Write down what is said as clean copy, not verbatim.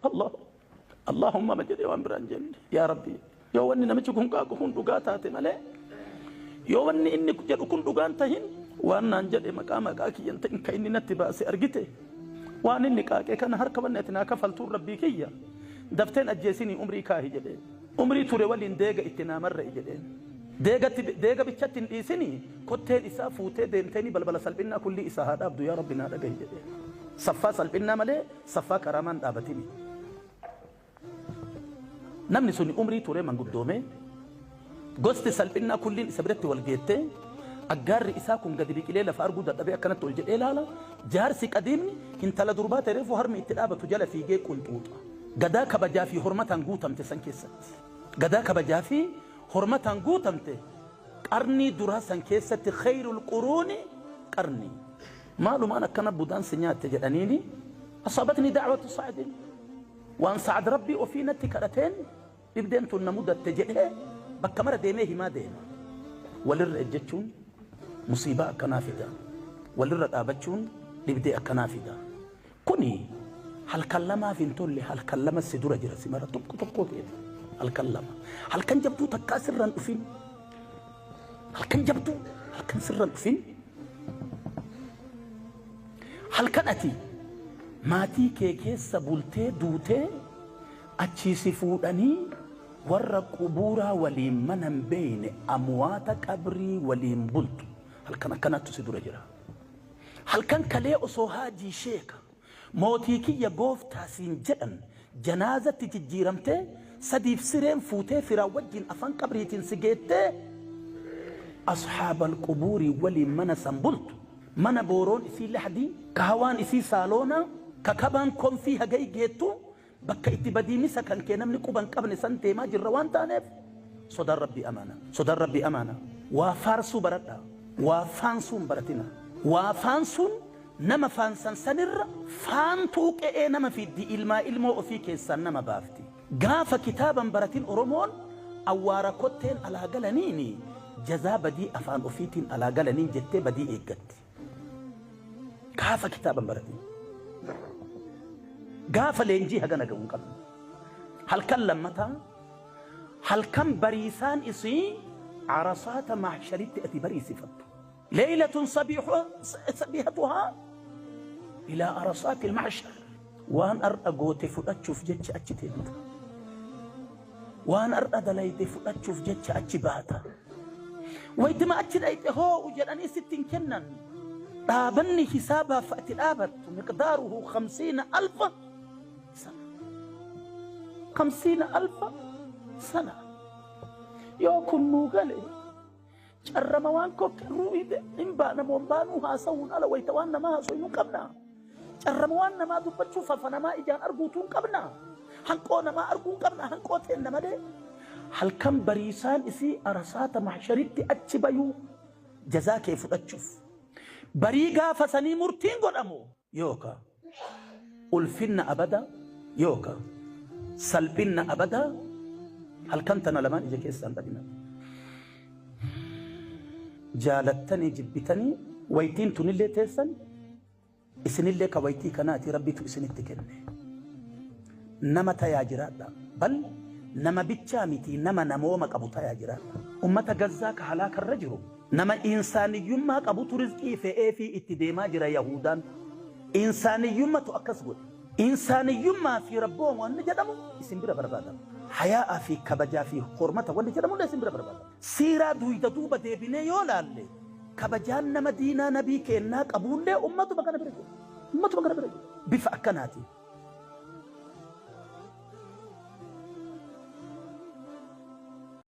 Allah Allahumma ma jedhee waan biraan jenne yaa Rabbi yoo wanni namichi kun qaaqu kun dhugaa taate malee yoo wanni inni jedhu kun dhugaan tahin waan naan jedhe maqaa maqaa kiyyan ta'in ka inni natti baase argite waan inni qaaqee kana harka wanni ati naa kafaltuun Rabbii kiyya dafteen ajjeesinii umrii kaahi jedhee umrii ture waliin deega itti naa marra'i jedheen deegatti deega bichatti hin dhiisinii kotteen isaa fuutee deemteenii balbala salphinnaa kullii isaa haa dhaabdu yaa Rabbi naa dhagahi jedheen saffaa salphinnaa malee saffaa karaamaan dhaabatini. Namni suni umrii turee manguddoomee gosti salphinnaa kulliin isa biratti wal geettee aggaarri isaa kun gadi biqilee lafa arguu dadhabee akkanatti ol jedhee ilaala. Jaarsi qadiimni intala durbaa ta'e reefu harmi itti dhaabatu jala fiigee qunxuuxa. Gadaa kabajaa fi hormataan guutamte san keessatti. Gadaa kabajaa fi hormataan guutamte qarnii duraa san keessatti khayrul quruuni qarnii. Maalumaan akkana budaan si nyaatte jedhaniini asaabatni da'watu Sa'din waan Sa'ad Rabbii ofii natti kadhateen dhibdeen tun na mudatte jedhee bakka mara deemee himaa deema. Walirra ejjechuun musiibaa akkanaa fida. Walirra dhaabachuun dhibdee akkanaa fida. Kuni halkan lamaaf hin tolle, halkan lama si dura jira si mara tokko tokkoo keeti. Halkan lama. Halkan jabduu takkaa sirra hin dhufin. Halkan jabduu halkan sirra hin dhufin. Halkan ati maatii kee keessa bultee duutee achii si fuudhanii warra qubuuraa waliin mana hin beeyne amwaata qabrii waliin bultu halkan akkanaattu si dura jira. Halkan kalee osoo haajii sheeka mootii kiyya gooftaa siin jedhan janaazatti jijjiiramtee sadiif sireen fuutee firaan wajjin afaan qabriitiin si geettee ashaabal qubuurii waliin mana san bultu mana booroon isii lahdii ka hawaan isii saaloonaa ka kabaan konfii hagai geettu bakka itti badiimisa kan kee namni quba hin qabne san deemaa jirra waan taaneef sodaan Rabbii amaana. Sodaan Rabbii amaana. Waa faarsuu baradhaa. Waa faansuu hin baratina. Waa faansuun nama faansan sanirra faantuu qe'ee nama fiddi ilmaa ilmoo ofii keessaan nama baafti. Gaafa kitaaba hin baratin Oromoon awwaara kotteen alaa galaniini jazaa badii afaan ofiitiin alaa galaniin jettee badii eeggatti. Gaafa kitaaba hin baratin. Gaafa leenjii hagana ga'u hin qabne. Halkan lammataa halkan bariisaan isii arasaata mahsharitti ati bariisifattu. Leeylatun sabihatuhaa ilaa arasaati mahshar. Waan har'a goote fudhachuuf jecha achi teetta. Waan har'a dalayde fudhachuuf jecha achi baata. Waytima achi dhayxe hoo'u jedhanii sitti hin kennan. Dhaabanni hisaabaaf ati dhaabattu miqdaaruhu khamsiina alfa sana. Khamsiina alfa sana. Yoo kun nuu gale carrama waan kokkerruu hin baana moo hin baanuu haasa'uun ala wayta waan namaa haasa'u hin qabna. Carrama waan namaa dubbachuu fafa namaa ijaan arguutuu hin qabna. Hanqoo namaa arguu hin qabna hanqoo teenna malee. Halkan bariisaan isii arasaata mahsharitti achi bayuu jazaa kee fudhachuuf. Barii gaafa sanii murtiin godhamu yooka ulfinna abada yooka salphinna abadaa halkan tana lamaan ija keessaan dhabina. Jaalattanii jibbitanii waytiin tunillee teessan isinillee ka waytii kanaati Rabbitu isinitti kenne. Nama tayaa jiraadha. Bal nama bichaa miti nama namooma qabu tayaa jiraadha. Ummata Gazzaa ka halaakarra jiru nama insaaniyyummaa qabutu rizqii fe'eefii itti deemaa jira Yahuudaan. Insaaniyyummatu akkas godhe. Insaaniyyummaa fi rabbooma wanni jedhamu isin bira barbaadama. Hayaa'aa fi kabajaa fi hormata wanni jedhamu illee isin bira barbaadama. Siiraa duuyda duuba deebinee yoo laalle kabajaan nama diinaa nabii keennaa qabuullee ummatuma kana bira jira. Ummatuma kana bira jira. Bifa akkanaatiin.